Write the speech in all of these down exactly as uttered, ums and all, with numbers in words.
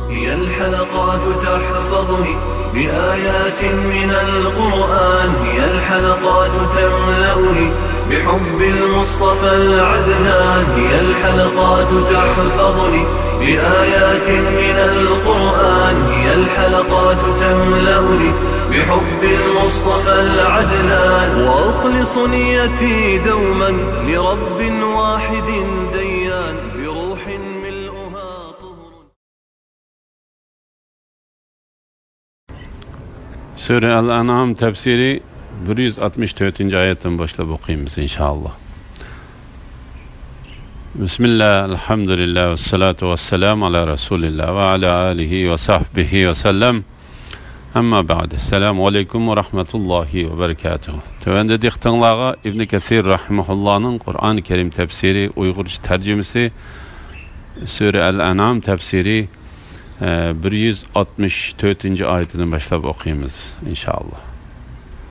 هي الحلقات تحفظني بآيات من القرآن، هي الحلقات تملأني بحب المصطفى العدنان، هي الحلقات تحفظني بآيات من القرآن، هي الحلقات تملأني بحب المصطفى العدنان، وأخلص نيتي دوما لرب واحد ديان، بروح ملؤها طهر. سۈرە ئەل-ئەنئام تەپسىرى بىر يۈز ئاتمىش تۆتىنچى ئايەتتىن باشلاپ ئوقۇيمىز، ئىنشائاللا. بىسمىللا، ئەلھەمدۇلىللا، ۋەسسالاتۇ ۋەسسالامۇ ئالا رەسۇلىللا ۋە ئالا ئالىھى ۋە سەھبىھى ۋە سەللەم. ئەمما بەئد. ئەسسالامۇ ئەلەيكۇم ۋە رەھمەتۇللاھى ۋە بەرىكاتۇھ. تۆۋەندە دىققىتىڭلارغا ئىبنى كەسىر رەھىمەھۇللانىڭ قۇرئان كەرىم تەپسىرى، ئۇيغۇرچە تەرجىمىسى، سۈرە ئەل-ئەنئام تەپسىرى، ئە، بىر يۈز ئاتمىش تۆتىنچى ئايىتىدىن باشلاپ ئوقۇيمىز، ئىنشائاللا.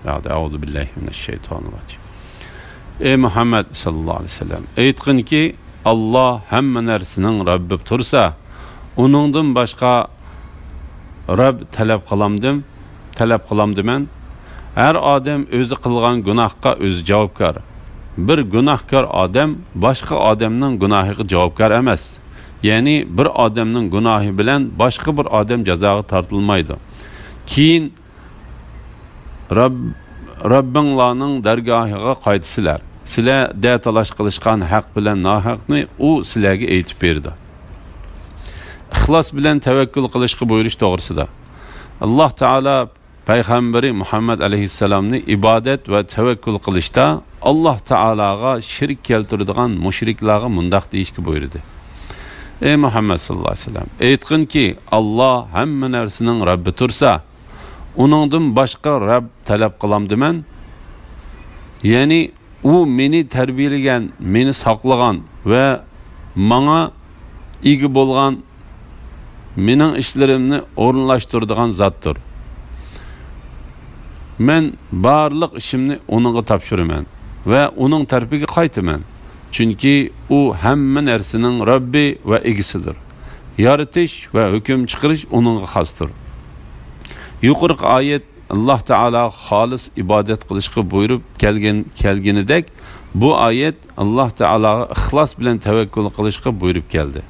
بەئدە، ئەئۇزۇ بىللاھى مىنەششەيتانىرراجىم. ئەي مۇھەممەد ساللاللاھۇ ئەلەيھى ۋەسەللەم، ئېيتقىنكى، ئاللا ھەممە نەرسىنىڭ رەببى تۇرسا، ئۇنىڭدىن باشقا رەب تەلەپ قىلامدىم؟ تەلەپ قىلامدىمەن؟ ھەر ئادەم ئۆزى قىلغان گۇناھقا ئۆزى جاۋابكار. بىر گۇناھكار ئادەم باشقا ئادەمنىڭ گۇناھىغا جاۋابكار ئەمەس. يەنى بىر ئادەمنىڭ گۇناھى بىلەن باشقا بىر ئادەم جازاغا تارتىلمايدۇ. كېيىن رەب-، رەببىڭلارنىڭ دەرگاھىغا قايتىسىلەر. سىلەردە تالاش قىلىشقان ھەق بىلەن ناھەقنى ئۇ سىلەرگە ئېيتىپ بېرىدۇ. ئىخلاس بىلەن تەۋەككۈل قىلىشقا بۇيرۇش توغرىسىدا. ئاللا تائالا پەيغەمبىرى مۇھەممەد ئەلەيھىسسالامنى ئىبادەت ۋە تەۋەككۈل قىلىشتا ئاللا تائالاغا شېرىك كەلتۈرىدىغان مۇشرىكلارغا مۇنداق دېيىشكە بۇيرۇدى: ئەي مۇھەممەد ساللاللاھۇ ئەلەيھى ۋەسەللەم، ئېيتقىنكى، ئاللا ھەممە نەرسىنىڭ رەببى تۇرسا، ئۇنىڭدىن باشقا رەب تەلەپ قىلامدىمەن؟ يەنى ئۇ مېنى تەربىيەلىگەن، مېنى ساقلىغان ۋە ماڭا ئىگە بولغان، مېنىڭ ئىشلىرىمنى ئورۇنلاشتۇرىدىغان زاتتۇر. مەن بارلىق ئىشىمنى ئۇنىڭغا تاپشۇرىمەن ۋە ئۇنىڭ تەرىپىگە قايتىمەن، چۈنكى ئۇ ھەممە نەرسىنىڭ رەببى ۋە ئىگىسىدۇر. يارىتىش ۋە ھۆكۈم چىقىرىش ئۇنىڭغا خاستۇر. يۇقىرىقى ئايەت ئاللا تائالاغا خالىس ئىبادەت قىلىشقا بۇيرۇپ كەلگەن، كەلگىنىدەك، بۇ ئايەت ئاللا تائالاغا ئىخلاس بىلەن تەۋەككۈل قىلىشقا بۇيرۇپ كەلدى.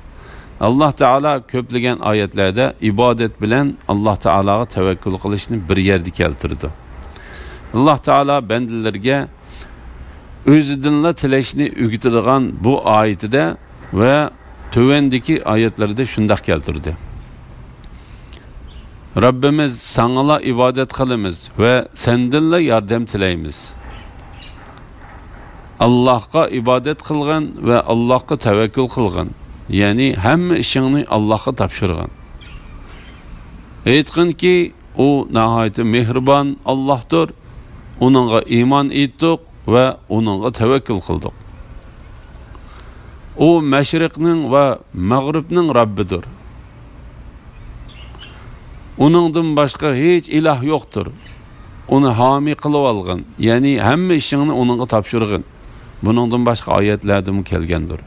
ئاللا تائالا كۆپلىگەن ئايەتلەردە ئىبادەت بىلەن ئاللا تائالاغا تەۋەككۈل قىلىشنى بىر يەردە كەلتۈرىدۇ. ئاللا تائالا بەندىلىرىگە ئۆزىدىنلا تىلەشنى ئۆگىتىدىغان بۇ ئايىتىدە ۋە تۆۋەندىكى ئايەتلىرىدە شۇنداق كەلتۈردى: رەببىمىز، ساڭىلا ئىبادەت قىلىمىز ۋە سەندىنلا ياردەم تىلەيمىز. ئاللاھقا ئىبادەت قىلغىن ۋە ئاللاھقا تەۋەككۈل قىلغىن، يەنى ھەممە ئىشىڭنى ئاللاھقا تاپشۇرغىن. ئېيتقىنكى، ئۇ ناھايىتى مېھرىبان ئاللاھتۇر، ئۇنىڭغا ئىمان ئېيتتۇق ۋە ئۇنىڭغا تەۋەككۈل قىلدۇق. ئۇ مەشرىقنىڭ ۋە مەغرىبنىڭ رەببىدۇر. ئۇنىڭدىن باشقا ھېچ ئىلاھ يوقتۇر. ئۇنى ھامىي قىلىۋالغىن، يەنى ھەممە ئىشىڭنى ئۇنىڭغا تاپشۇرغىن. بۇنىڭدىن باشقا ئايەتلەردىمۇ كەلگەندۇر.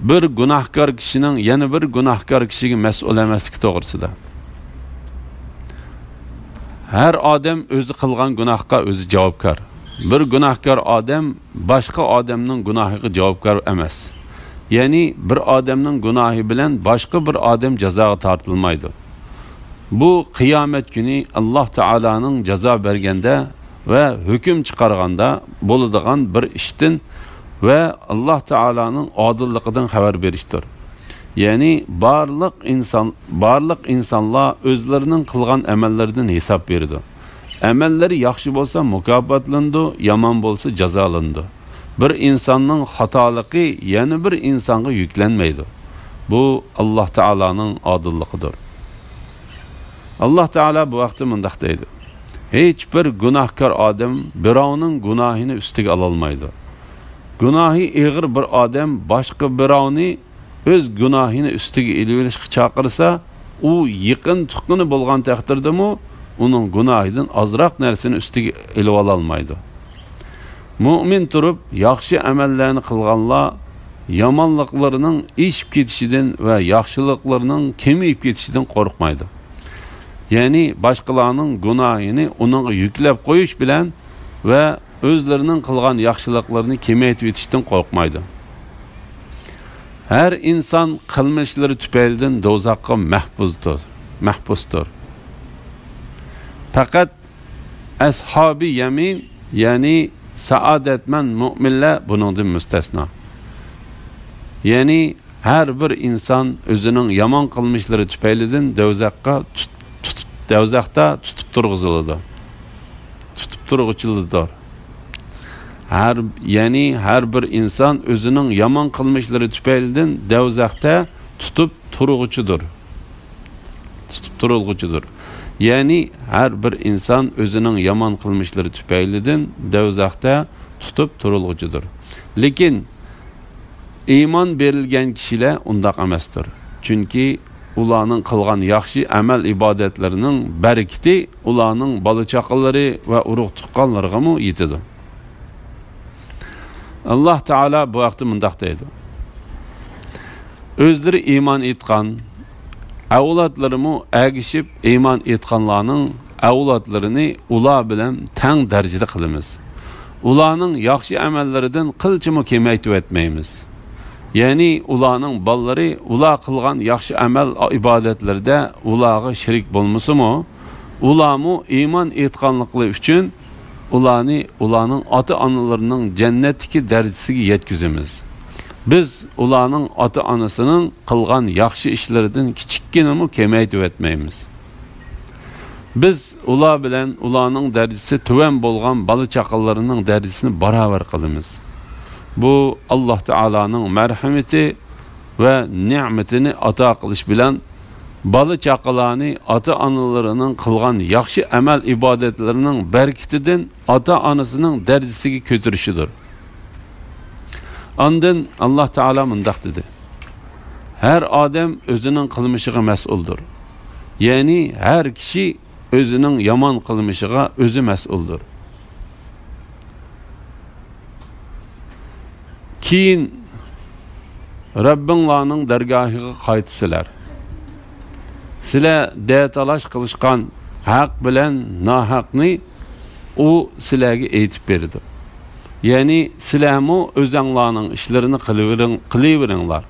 بىر گۇناھكار كىشىنىڭ يەنە بىر گۇناھكار كىشىگە مەسئۇل ئەمەسلىكى توغرىسىدا. ھەر ئادەم ئۆزى قىلغان گۇناھقا ئۆزى جاۋابكار. بىر گۇناھكار ئادەم باشقا ئادەمنىڭ گۇناھىغا جاۋابكار ئەمەس. يەنى بىر ئادەمنىڭ گۇناھى بىلەن باشقا بىر ئادەم جازاغا تارتىلمايدۇ. بۇ قىيامەت كۈنى ئاللا تائالانىڭ جازا بەرگەندە ۋە ھۆكۈم چىقارغاندا بولىدىغان بىر ئىشتىن ۋە ئاللا تائالانىڭ ئادىللىقىدىن خەۋەر بېرىشتۇر. يەنى بارلىق ئىنسان، بارلىق ئىنسانلار ئۆزلىرىنىڭ قىلغان ئەمەللىرىدىن ھېساب بېرىدۇ. ئەمەللىرى ياخشى بولسا مۇكاپاتلىنىدۇ، يامان بولسا جازالىنىدۇ. بىر ئىنساننىڭ خاتالىقى يەنە بىر ئىنسانغا يۈكلەنمەيدۇ. بۇ ئاللا تائالانىڭ ئادىللىقىدۇر. ئاللا تائالا بۇ ھەقتە مۇنداق دەيدۇ: ھېچ بىر گۇناھكار ئادەم بىراۋنىڭ گۇناھىنى ئۈستىگە ئالالمايدۇ. گۇناھى ئېغىر بىر ئادەم باشقا بىراۋنى ئۆز گۇناھىنى ئۈستىگە ئېلىۋېلىشقا چاقىرسا، ئۇ يېقىن تۇغقىنى بولغان تەقدىردىمۇ ئۇنىڭ گۇناھىدىن ئازراق نەرسىنى ئۈستىگە ئېلىۋالالمايدۇ. مۆمىن تۇرۇپ ياخشى ئەمەللەرنى قىلغانلار يامانلىقلىرىنىڭ ئېشىپ كېتىشىدىن ۋە ياخشىلىقلىرىنىڭ كېمىيىپ كېتىشىدىن قورقمايدۇ. يەنى باشقىلارنىڭ گۇناھىنى ئۇنىڭغا يۈكلەپ قويۇش بىلەن ۋە ئۆزلىرىنىڭ قىلغان ياخشىلىقلىرىنى كېمەيتىۋېتىشتىن قورقمايدۇ. ھەر ئىنسان قىلمىشلىرى تۈپەيلىدىن دوزاخقا مەھبۇستۇر، مەھبۇستۇر. پەقەت ئەسھابى يەمىن، يەنى سائادەتمەن مۆمىنلەر بۇنىڭدىن مۇستەسنا. يەنى ھەر بىر ئىنسان ئۆزىنىڭ يامان قىلمىشلىرى تۈپەيلىدىن دوزاخقا تۇت-، تۇت-، دوزاختا تۇتۇپ تۇرغۇزۇلىدۇ. تۇتۇپ تۇرغۇچىلىدۇر. ھەر، يەنى ھەر بىر ئىنسان ئۆزىنىڭ يامان قىلمىشلىرى تۈپەيلىدىن دوزاختا تۇتۇپ تۇرغۇچىدۇر. تۇتۇپ تۇرۇلغۇچىدۇر. يەنى ھەر بىر ئىنسان ئۆزىنىڭ يامان قىلمىشلىرى تۈپەيلىدىن دوزاختا تۇتۇپ تۇرۇلغۇچىدۇر. لېكىن ئىمان بېرىلگەن كىشىلەر ئۇنداق ئەمەستۇر. چۈنكى ئۇلارنىڭ قىلغان ياخشى ئەمەل ئىبادەتلىرىنىڭ بەرىكىتى ئۇلارنىڭ بالا-چاقىلىرى ۋە ئۇرۇق-تۇغقانلىرىغىمۇ يېتىدۇ. ئاللاھ تائالا بۇ ھەقتە مۇنداق دەيدۇ: ئۆزلىرى ئىمان ئېيتقان، ئەۋلادلىرىمۇ ئەگىشىپ ئىمان ئېيتقانلارنىڭ ئەۋلادلىرىنى ئۇلار بىلەن تەڭ دەرىجىدە قىلىمىز. ئۇلارنىڭ ياخشى ئەمەللىرىدىن قىلچىمۇ كېمەيتىۋەتمەيمىز. يەنى ئۇلارنىڭ بالىلىرى ئۇلار قىلغان ياخشى ئەمەل ئىبادەتلىرىدە ئۇلارغا شېرىك بولمىسىمۇ، ئۇلارمۇ ئىمان ئېيتقانلىقلىرى ئۈچۈن ئۇلارنى ئۇلارنىڭ ئاتا-ئانىلىرىنىڭ جەننەتتىكى دەرىجىسىگە يەتكۈزىمىز. بىز ئۇلارنىڭ ئاتا-ئانىسىنىڭ قىلغان ياخشى ئىشلىرىدىن كىچىككىنىمۇ كېمەيتىۋەتمەيمىز. بىز ئۇلار بىلەن ئۇلارنىڭ دەرىجىسى تۆۋەن بولغان بالا-چاقىلىرىنىڭ دەرىجىسىنى باراۋەر قىلىمىز. بۇ، ئاللاھ تائالانىڭ مەرھىمىتى ۋە نېمىتىنى ئاتا قىلىش بىلەن، بالا-چاقىلارنى ئاتا-ئانىلىرىنىڭ قىلغان ياخشى ئەمەل-ئىبادەتلىرىنىڭ بەرىكىتىدىن ئاتا-ئانىسىنىڭ دەرىجىسىگە كۆتۈرۈشىدۇر. ئاندىن ئاللاھ تائالا مۇنداق دېدى: ھەر ئادەم ئۆزىنىڭ قىلمىشىغا مەسئۇلدۇر. يەنى ھەر كىشى ئۆزىنىڭ يامان قىلمىشىغا ئۆزى مەسئۇلدۇر. كېيىن رەببىڭلارنىڭ دەرگاھىغا قايتىسىلەر. سىلەر دەتالاش قىلىشقان ھەق بىلەن ناھەقنى ئۇ سىلەرگە ئېيتىپ بېرىدۇ. يەنى سىلەرمۇ ئۆزەڭلارنىڭ ئىشلىرىنى قىلىۋېرىڭ-، قىلىۋېرىڭلار.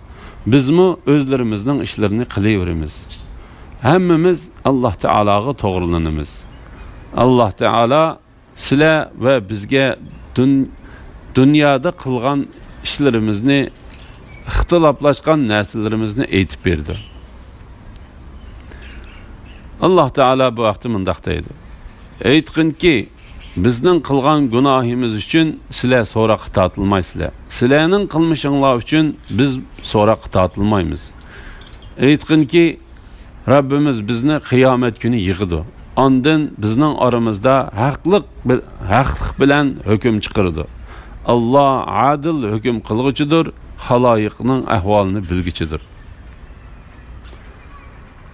بىزمۇ ئۆزلىرىمىزنىڭ ئىشلىرىنى قىلىۋېرىمىز. ھەممىمىز ئاللاھ تائالاغا توغرىلىنىمىز. ئاللاھ تائالا سىلەر ۋە بىزگە دۇن-، دۇنيادا قىلغان ئىشلىرىمىزنى، ئىختىلاپلاشقان نەرسىلىرىمىزنى ئېيتىپ بېرىدۇ. ئاللاھ تائالا بۇ ھەقتە مۇنداق دەيدۇ: ئېيتقىنكى، بىزنىڭ قىلغان گۇناھىمىز ئۈچۈن سىلەر سوراققا تارتىلمايسىلەر. سىلەرنىڭ قىلمىشىڭلار ئۈچۈن بىز سوراققا تارتىلمايمىز. ئېيتقىنكى، رەببىمىز بىزنى قىيامەت كۈنى يىغىدۇ. ئاندىن بىزنىڭ ئارىمىزدا ھەقلىق بىل-، ھەقلىق بىلەن ھۆكۈم چىقىرىدۇ. ئاللاھ ئادىل ھۆكۈم قىلغۇچىدۇر، خالايىقنىڭ ئەھۋالىنى بىلگۈچىدۇر.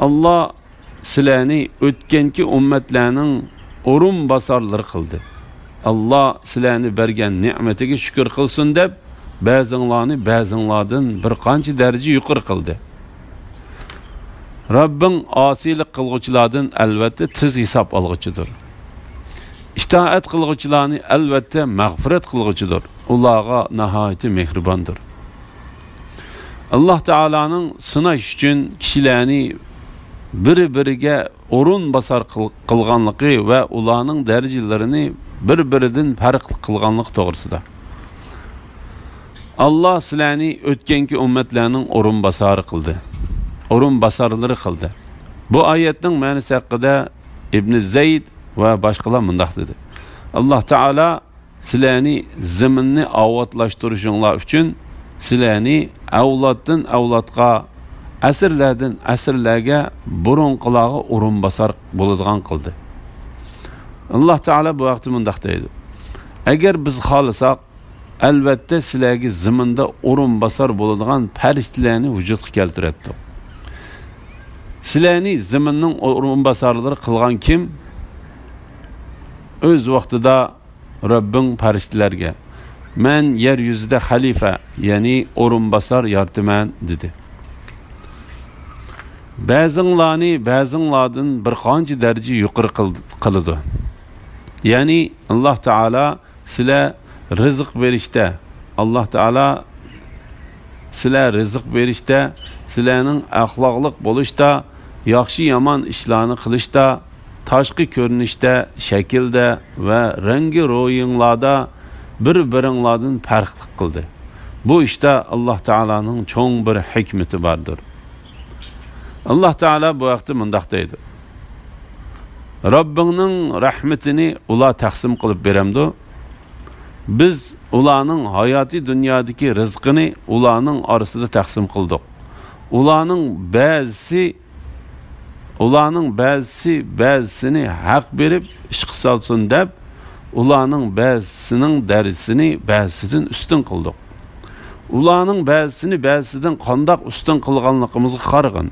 ئاللاھ سىلەرنى ئۆتكەنكى ئۈممەتلەرنىڭ ئورۇنباسارلىرى قىلدى. ئاللاھ سىلەرنى بەرگەن نېمىتىگە شۈكۈر قىلسۇن دەپ، بەزىڭلارنى بەزىڭلاردىن بىر قانچە دەرىجە يۇقىرى قىلدى. رەببىڭ ئاسىيلىق قىلغۇچىلاردىن ئەلۋەتتە تېز ھېساب ئالغۇچىدۇر. ئىتائەت قىلغۇچىلارنى ئەلۋەتتە مەغپىرەت قىلغۇچىدۇر. ئۇلارغا ناھايىتى مېھرىباندۇر. ئاللاھ تائالانىڭ سىناش ئۈچۈن كىشىلەرنى بىر-بىرىگە ئورۇنباسار قىل-، قىلغانلىقى ۋە ئۇلارنىڭ دەرىجىلىرىنى بىر-بىرىدىن پەرقلىق قىلغانلىقى توغرىسىدا. ئاللاھ سىلەرنى ئۆتكەنكى ئۈممەتلەرنىڭ ئورۇنباسارى قىلدى، ئورۇنباسارلىرى قىلدى. بۇ ئايەتنىڭ مەنىسى ھەققىدە ئىبنى زەيد ۋە باشقىلار مۇنداق دېدى: ئاللاھ تائالا سىلەرنى زېمىننى ئاۋاتلاشتۇرۇشۇڭلار ئۈچۈن سىلەرنى ئەۋلادتىن ئەۋلادقا، ئەسىرلەردىن ئەسىرلەرگە بۇرۇنقىلارغا ئورۇنباسار بولىدىغان قىلدى. ئاللاھ تائالا بۇ ھەقتە مۇنداق دەيدۇ: ئەگەر بىز خالىساق، ئەلۋەتتە سىلەرگە زېمىندا ئورۇنباسار بولىدىغان پەرىشتىلەرنى ۋۇجۇدقا كەلتۈرەتتۇق. سىلەرنى زېمىننىڭ ئورۇنباسارلىرى قىلغان كىم؟ ئۆز ۋاقتىدا رەببىڭ پەرىشتىلەرگە، مەن يەر يۈزىدە خەلىپە، يەنى ئورۇنباسار يارىتىمەن، دېدى. بەزىڭلارنى بەزىڭلاردىن بىر قانچە دەرىجە يۇقىرى قىل-، قىلىدۇ. يەنى ئاللاھ تائالا سىلەر رىزىق بېرىشتە، ئاللاھ تائالا سىلەر رىزىق بېرىشتە، سىلەرنىڭ ئەخلاقلىق بولۇشتا، ياخشى-يامان ئىشلارنى قىلىشتا، تاشقى كۆرۈنۈشتە، شەكىلدە ۋە رەڭگى رويىڭلاردا بىر-بىرىڭلاردىن پەرقلىق قىلدى. بۇ ئىشتا ئاللاھ تائالانىڭ چوڭ بىر ھېكمىتى باردۇر. ئاللاھ تائالا بۇ ھەقتە مۇنداق دەيدۇ: رەببىڭنىڭ رەھمىتىنى ئۇلار تەقسىم قىلىپ بېرەمدۇ؟ بىز ئۇلارنىڭ ھاياتىي دۇنيادىكى رىزقىنى ئۇلارنىڭ ئارىسىدا تەقسىم قىلدۇق. ئۇلارنىڭ بەزىسى، ئۇلارنىڭ بەزىسى بەزىسىنى ھەق بېرىپ ئىشقا سالسۇن دەپ، ئۇلارنىڭ بەزىسىنىڭ دەرىجىسىنى بەزىسىدىن ئۈستۈن قىلدۇق. ئۇلارنىڭ بەزىسىنى بەزىسىدىن قانداق ئۈستۈن قىلغانلىقىمىزغا قارىغىن.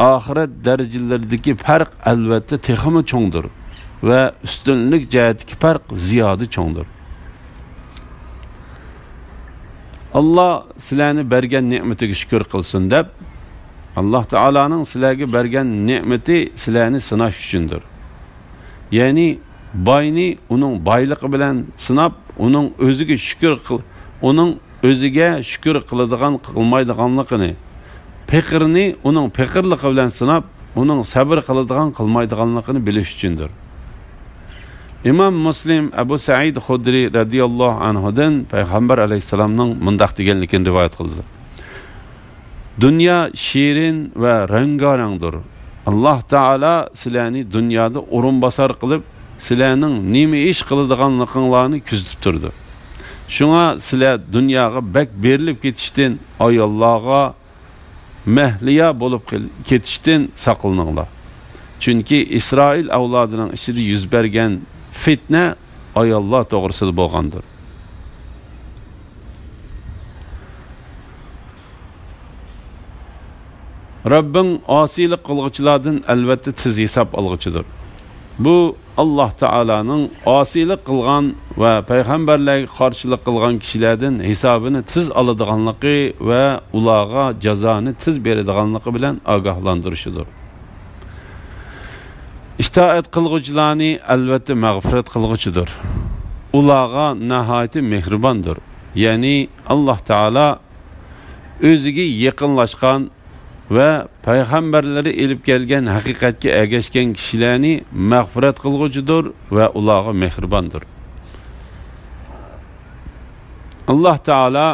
ئاخىرەت دەرىجىلىرىدىكى پەرق ئەلۋەتتە تېخىمۇ چوڭدۇر ۋە ئۈستۈنلۈك جەھەتتىكى پەرق زىيادە چوڭدۇر. ئاللا سىلەرنى بەرگەن نېمىتىگە شۈكۈر قىلسۇن دەپ، ئاللا تائالانىڭ سىلەرگە بەرگەن نېمىتى سىلەرنى سىناش ئۈچۈندۇر. يەنى باينى ئۇنىڭ بايلىقى بىلەن سىناپ، ئۇنىڭ ئۆزىگە شۈكۈر قىل-، ئۇنىڭ ئۆزىگە شۈكۈر قىلىدىغان قىلمايدىغانلىقىنى، پېقىرنى ئۇنىڭ پېقىرلىقى بىلەن سىناپ، ئۇنىڭ سەبر قىلىدىغان قىلمايدىغانلىقىنى بىلىش ئۈچۈندۇر. ئىمام مۇسلىم ئەبۇ سەئىد خۇدرى رەزىياللاھۇ ئەنھۇدىن پەيغەمبەر ئەلەيھىسسالامنىڭ مۇنداق دېگەنلىكىنى رىۋايەت قىلدى: دۇنيا شېرىن ۋە رەڭگارەڭدۇر. ئاللا تائالا سىلەرنى دۇنيادا ئورۇنباسار قىلىپ، سىلەرنىڭ نېمە ئىش قىلىدىغانلىقىڭلارنى كۆزىتىپ تۇرىدۇ. شۇڭا سىلەر دۇنياغا بەك بېرىلىپ كېتىشتىن، ئاياللارغا مەھلىيا بولۇپ قېل-، كېتىشتىن ساقلىنىڭلار. چۈنكى ئىسرائىل ئەۋلادىنىڭ ئىچىدە يۈز بەرگەن فىتنە ئاياللار توغرىسىدا بولغاندۇر. رەببىڭ ئاسىيلىق قىلغۇچىلاردىن ئەلۋەتتە تېز ھېساب ئالغۇچىدۇر. بۇ ئاللا تائالانىڭ ئاسىيلىق قىلغان ۋە پەيغەمبەرلەرگە قارشىلىق قىلغان كىشىلەردىن ھېسابىنى تېز ئالىدىغانلىقى ۋە ئۇلارغا جازانى تېز بېرىدىغانلىقى بىلەن ئاگاھلاندۇرۇشىدۇر. ئىتائەت قىلغۇچىلارنى ئەلۋەتتە مەغپىرەت قىلغۇچىدۇر. ئۇلارغا ناھايىتى مېھرىباندۇر. يەنى ئاللا تائالا ئۆزىگە يېقىنلاشقان ۋە پەيغەمبەرلىرى ئېلىپ كەلگەن ھەقىقەتكە ئەگەشكەن كىشىلەرنى مەغپىرەت قىلغۇچىدۇر ۋە ئۇلارغا مېھرىباندۇر. ئاللا تائالا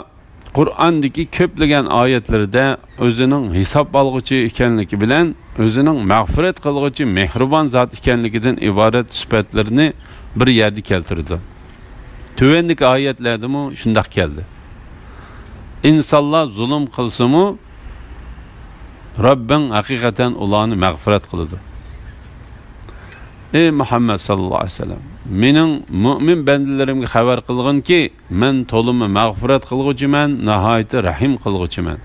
قۇرئاندىكى كۆپلىگەن ئايەتلىرىدە ئۆزىنىڭ ھېساب ئالغۇچى ئىكەنلىكى بىلەن ئۆزىنىڭ مەغپىرەت قىلغۇچى، مېھرىبان زات ئىكەنلىكىدىن ئىبارەت سۈپەتلىرىنى بىر يەردە كەلتۈرىدۇ. تۆۋەندىكى ئايەتلەردىمۇ شۇنداق كەلدى. ئىنسانلار زۇلۇم قىلسىمۇ، رەببىڭ ھەقىقەتەن ئۇلارنى مەغپىرەت قىلىدۇ. ئەي مۇھەممەد ساللاللاھۇ ئەلەيھى ۋەسەللەم، مېنىڭ مۆمىن بەندىلىرىمگە خەۋەر قىلغىنكى، مەن تولىمۇ مەغپىرەت قىلغۇچىمەن، ناھايىتى رەھىم قىلغۇچىمەن.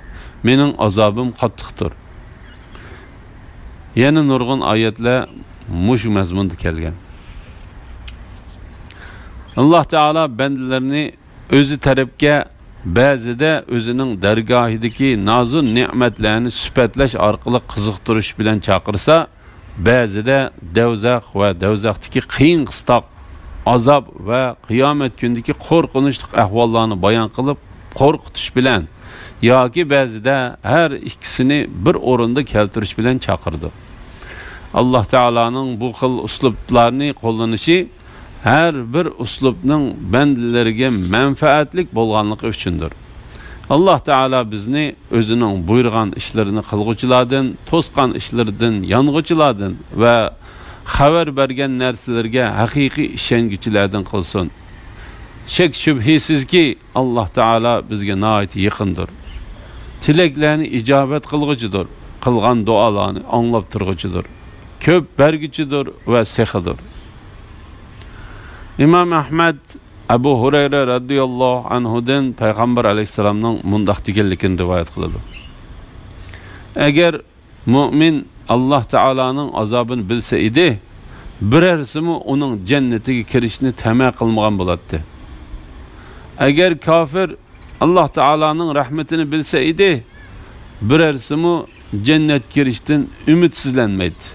مېنىڭ ئازابىم قاتتىقتۇر. يەنە نۇرغۇن ئايەتلەر مۇشۇ مەزمۇندا كەلگەن. ئاللا تائالا بەندىلىرىنى ئۆزى تەرەپكە، بەزىدە ئۆزىنىڭ دەرگاھىدىكى نازۇ نېمەتلەرنى سۈپەتلەش ئارقىلىق قىزىقتۇرۇش بىلەن چاقىرسا، بەزىدە دەۋزەخ ۋە دەۋزەختىكى قىيىن-قىستاق، ئازاب ۋە قىيامەت كۈنىدىكى قورقۇنچلۇق ئەھۋاللارنى بايان قىلىپ قورقۇتۇش بىلەن ياكى بەزىدە ھەر ئىككىسىنى بىر ئورۇندا كەلتۈرۈش بىلەن چاقىرىدۇ. ئاللا تائالانىڭ بۇ خىل ئۇسلۇبلارنى قوللىنىشى ھەر بىر ئۇسلۇبنىڭ بەندىلىرىگە مەنپەئەتلىك بولغانلىقى ئۈچۈندۇر. ئاللا تائالا بىزنى ئۆزىنىڭ بۇيرۇغان ئىشلىرىنى قىلغۇچىلاردىن، توسقان ئىشلىرىدىن يانغۇچىلاردىن ۋە خەۋەر بەرگەن نەرسىلىرىگە ھەقىقىي ئىشەنگۈچىلەردىن قىلسۇن. شەك-شۈبھىسىزكى، ئاللا تائالا بىزگە ناھايىتى يېقىندۇر. تىلەكلەرنى ئىجابەت قىلغۇچىدۇر، قىلغان دۇئالارنى ئاڭلاپ تۇرغۇچىدۇر، كۆپ بەرگۈچىدۇر ۋە سېخىدۇر. ئىمام ئەھمەد ئەبۇ ھۇرەيرە رەزىياللاھۇ ئەنھۇدىن پەيغەمبەر ئەلەيھىسسالامنىڭ مۇنداق دېگەنلىكىنى رىۋايەت قىلىدۇ: ئەگەر مۆمىن ئاللا تائالانىڭ ئازابىنى بىلسە ئىدى، بىرەرسىمۇ ئۇنىڭ جەننىتىگە كىرىشنى تەمە قىلمىغان بولاتتى. ئەگەر كاپىر ئاللاھ تائالانىڭ رەھمىتىنى بىلسە ئىدى، بىرەرسىمۇ جەننەتكە كىرىشتىن ئۈمىدسىزلەنمەيتتى.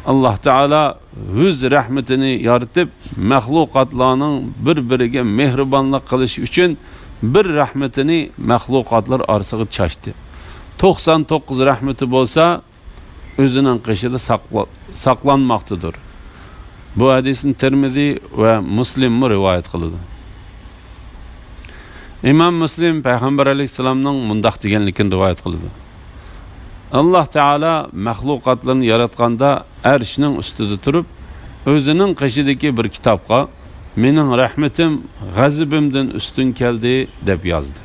ئاللاھ تائالا ئۆز رەھمىتىنى يارىتىپ، مەخلۇقاتلارنىڭ بىر-بىرىگە مېھرىبانلىق قىلىشى ئۈچۈن بىر رەھمىتىنى مەخلۇقاتلار ئارىسىغا چاچتى. توقسان توققۇز رەھمىتى بولسا ئۆزىنىڭ قېشىدا ساقلا-، ساقلانماقتىدۇر. بۇ ھەدىسنى تىرمىزى ۋە مۇسلىممۇ رىۋايەت قىلىدۇ. ئىمام مۇسلىم پەيغەمبەر ئەلەيھىسسالامنىڭ مۇنداق دېگەنلىكىنى رىۋايەت قىلىدۇ: ئاللاھ تائالا مەخلۇقاتلارنى ياراتقاندا ئەرشنىڭ ئۈستىدە تۇرۇپ، ئۆزىنىڭ قېشىدىكى بىر كىتابقا، «مېنىڭ رەھمىتىم غەزىپىمدىن ئۈستۈن كەلدى» دەپ يازدى.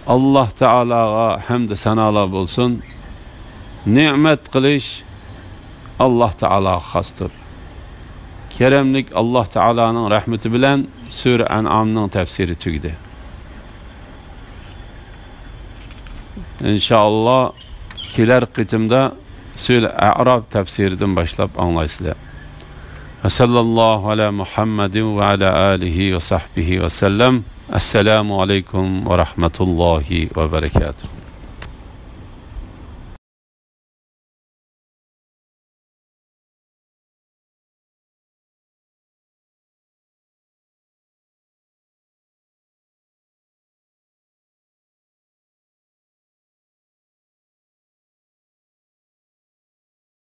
ئاللاھ تائالاغا ھەمدۇ سانالار بولسۇن. نېمەت قىلىش ئاللاھ تائالاغا خاستۇر. كەرەملىك ئاللاھ تائالانىڭ رەھمىتى بىلەن سۈرە ئەنئامنىڭ تەپسىرى تۈگىدى. ئىنشائاللاھ، كېلەر قېتىمدا سۈرە ئەئراف تەپسىرىدىن باشلاپ ئاڭلايسىلەر. ۋە سەللەللاھۇ ئەلا مۇھەممەدىن ۋە ئەلا ئالىھى ۋە سەھبىھى ۋە سەللەم. ئەسسالامۇ ئەلەيكۇم ۋە رەھمەتۇللاھى ۋە بەرەكاتۇھ.